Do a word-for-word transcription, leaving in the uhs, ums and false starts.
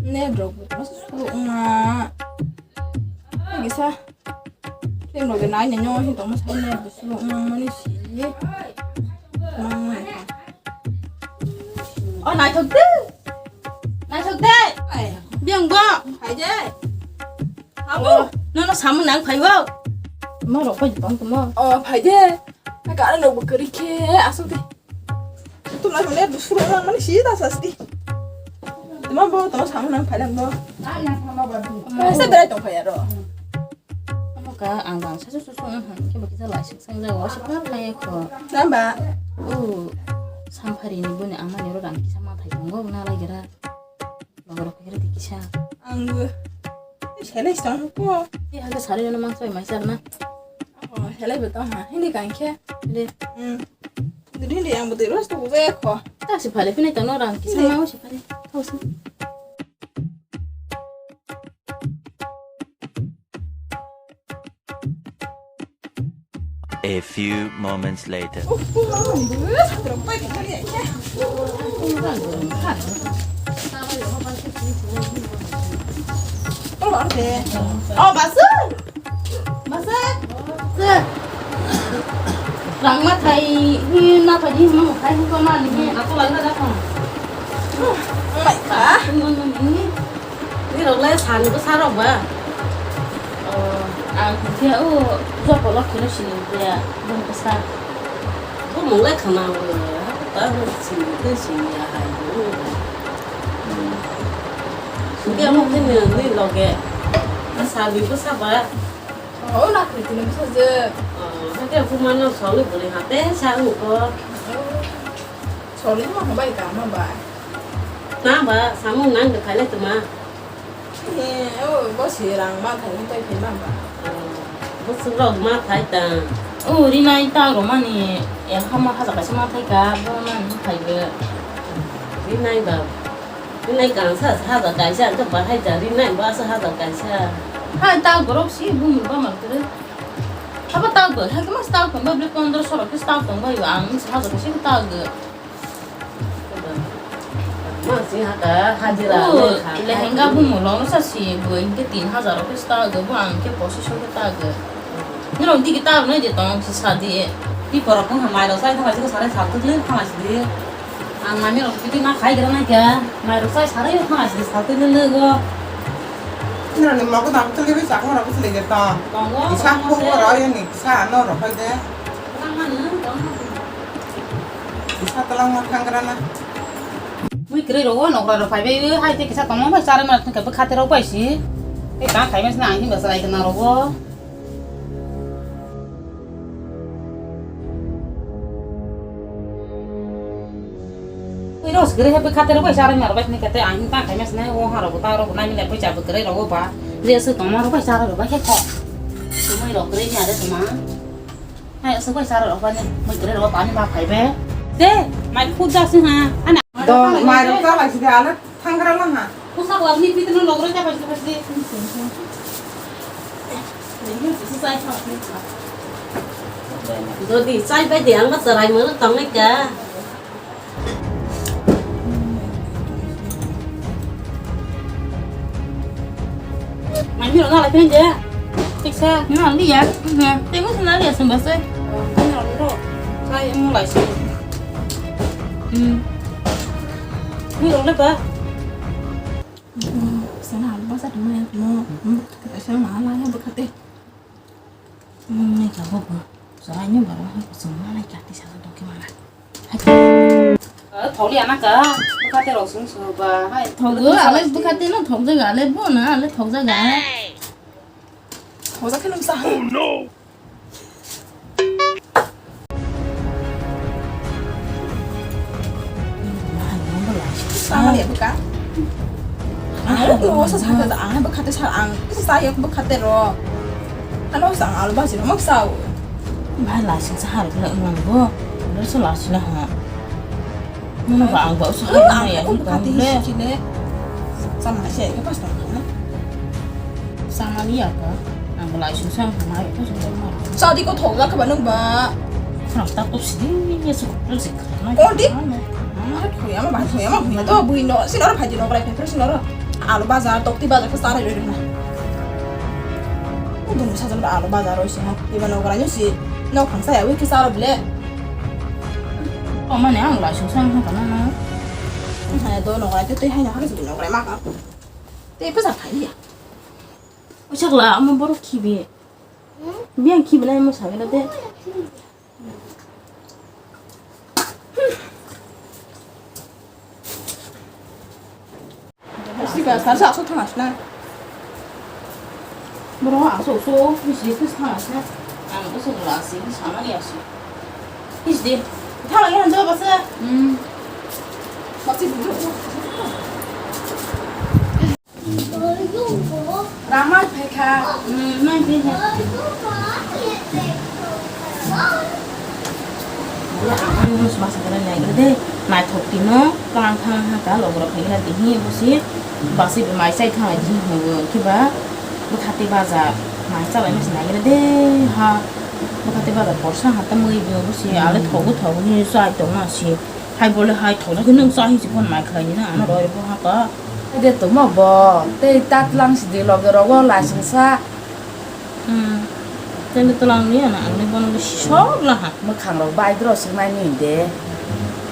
Net rok bo tongma se suru wngma. Kisa. Tem rok de nai nai nyo hin tongma sai net bo suru wngma mani si. Oh, naithok de. Naithok de. Ai, biyang bo. Hai de. Abo. Oh, nono samung nang phai bo. Ma rok phai tong tong. Oh, phai de. Ka ka no bo kari khe asuk de. Tu lai mane dusuro lang mane si da sasti. Tuma bo to samung nang phai lang bo. Sa berai tong phai aro. Amo ka ang bang sa su su su ang han ke baki sa lai sik sang jago sa pa phai ko. Namba. U. Samphari ni buni ang mani ro rang kisa ma thai tongo na lai gira. Logorok khe rwdi kisa. Ang selai song ko. Te hake sari no mang soi mai sarna. Oh, selai beto ha. Hindi kan khe. De. Hmm. Hindi hindi ang betul ros tu ko ko. Ta si phale pini tano rang kisa mau si phale. Tau si. A few moments later. Oh, basu. Basu. Rang ma thai, na thai ni mo thai ko na ni. Ako lagi ada kan. Oh my god. Ni rok le sani ko sarok ba. Oh, ang khe o jopo lok khe sini ya, bung kasa. Bo mung le khana o, ta sini te sini ya hai. Sini mo khe ni ni loge. Sani ko saba. Oh, na khe tini bisa je. Oh, hake kuma no soli buli hate sa u ko. Soli ma bai ka ma bai. Na ba, samung nang de khaile tuma. Eh, o, bo si rang ma thai tai phi ma ba. Bo si rok ma thai ta. O, ri nai ta ro mani, ya ha ma ha ka si ma thai ka, bo na ni thai ge. Ri nai ba. Ri nai ka sa ha da kai sa, to ba hai ja ri nai ba sa ha da kai sa. Hai ta gorok si bu mu ba ma kre. Haba ta go, ha ke ma ta go, ba ble pondro so ro ke ta go, ba yo ang sa ha da si ta go. Ma si ha ka hajira. Lehenga bumu lono sa si bo hingke tin hajar rok ke sta go, bo ang ke pochiso ke ta go. Nirok digi ta no je tong si sa di. Pi porok kung hamai rok sai thang si ko sare sal tu le thang si di. Ang mami rok kiti ma khai gra na kya. Mai rok sai sare yo thang si sal tu le le go. Nirok ni mogo dam tu le bi sak mo rok si le ge ta. Tongo, isa tongo ko se. Ro yo ni sa no rok khai de. Isa talang ma thang gra na. Mui kwrwi rogo nokra rok phaibai hai tei kisa tongma bai charwi mano thwngkhe bwkha tei rok bai si. Tei tang khaimai sini ang himba chwrai gwnang rogo. Tei rok kwrwi hai bwkha tei rok bai charwi mano bai sini khe tei ang tang khaimai sini o ha rok ta rok nai mile bai cha bwkrwi rogo ba. Je aswk tongma rok bai charwi rok bai khe kho. Tumui rok kwrwi ni are tongma. Hai, aswk bai chara rok bani, mui kwrwi rok bani ma phai be. De, mai khut ja sing ha. Ani. Do, mai rok cha lai sidi ale thangra lang ha. Kusa wal ni pitno logro ja bai sidi. Jodi chai bai de ang ba charai mo tong nai ka. Mami rok nalai phai de. Tiksa. Nang liya. Tengmo se nang liya sumba se. Mami rok no. Sai mo lai se. Hmm. Mami rok le ba. Sana alba sa tuma ya mo. Kita sana ala ya bekate. Nini ka bo bo. Sorai ni baro ha kusung ma lai kati sa to ke mana. Tholi ana ka. Bwkha te rok sung sung ba. Hai. Thogo ale bwkha te no thok jaga ale bo na ale thok jaga. Thok jaga nung sa. Oh no. Sama dia buka. Ah, lu sa sa ka ang ba khate sa ang sa yok ba khate ro. Ano sa ang alba si mak sa. Ba la sing sa har la nang bo. Lo sa la si la ha. Mana ba ang ba sa ha ya ko khate si le. Sama si ka pas ta. Sama ni ya ka. Ang ba la sing sa ma ya ko sa ma. Sa di ko thok la ka ba nang ba. Khram ta ko si ni ni su ko si. Oh, di. Ama thoya ma ba thoya ma huya to bui no. Sinoro phaji no brai phaji sinoro. Alu bazar, tokti bazar khe charai roi rwna. Dum sajal ba alu bazar roi sino. Iba nogorai no si nok thang saya wi khe charo bile. O mane ang lai sung sang thang kana na. Hai do nogorai te tei hai na hage si nogorai ma ka. Te pesa thai ya. O chakla amo borok khibi. Biang khibi lai mo sagena de. Siga sar sa so thang asna. Bro, aso so, bisi kus thang asna. Ang ko so la si, sama ni aso. Is de. Thang lagi han jo basa. Hmm. Basi bu. Ramai phaikha. Hmm, mai phaikha. Ang bus masa kena naigra de. Naithok tino, kalang thang ha ka logra phaikha de hi busi. Basi mai chai thang ji ho kiba. Bukhati bazar. Mai chalai mas naigra de ha. Bukhati bazar porsa ha ta mui bi busi. Ale thogu thogu ni chai tong ma si. Hai bole hai thok nang sa hi si phone mai khlai ni na ano roi bo ha ka. De tongma bo, tei tatlang sidi loge rogo laisingsa. Hmm. Tei tatlang ni ana ang ni bono sisok la ha. Mwkhang rok bai dro singmani de.